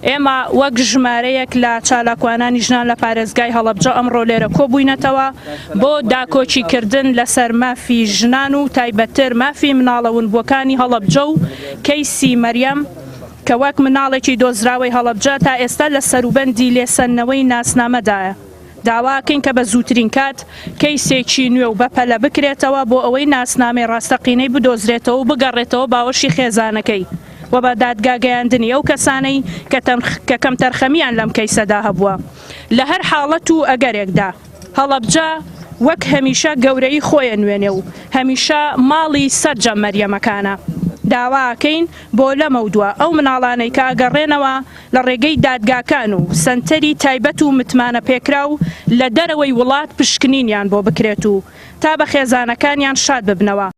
ئێمە وەک ژمارەیەک لە چالاکوانانی ژنان لە پارێزگای هەڵەبجە ئەمڕۆ لێرە کۆبووینەتەوە بۆ داکۆکیکردن لەسەر مافی ژنان و تایبەتتر مافی مناڵە ونبووەکانی هەڵەبجە و کەیسی مەریەم کە وەک مناڵێکی دۆزراوەی هەڵەبجە تا ئێستا لە سەروبەندی لێسەندنەوەی ناسنامەدایە. داواکەین کە بە زووترین کات کەیسێکی نوێ و بەپەلە بکرێتەوە بۆ ئەوەی ناسنامەی ڕاستەقینەی بدۆزرێتەوە و بگەڕێتەوە باوەشی خێزانەکەی و بە دادگا گەیاندنی ئەو کەسانەی کە کەمتەرخەمییان لەم کەیسەدا هەبووە لە هەر حاڵەت و ئەگەرێکدا. هەڵەبجە وەک هەمیشە گەورەیی خۆی ئەنوێنێ و هەمیشە ماڵی سەرجەم مەریەمەکانە. داواکەین بۆ لەمەودوا ئەو مناڵانەی کە ئەگەڕێنەوە لە ڕێگەی دادگاکان و سەنتەری تایبەت و متمانەپێکراو لە دەرەوەی وڵات پشکنینیان بۆ بکرێت و تا بە خێزانەکانیان شاد ببنەوە.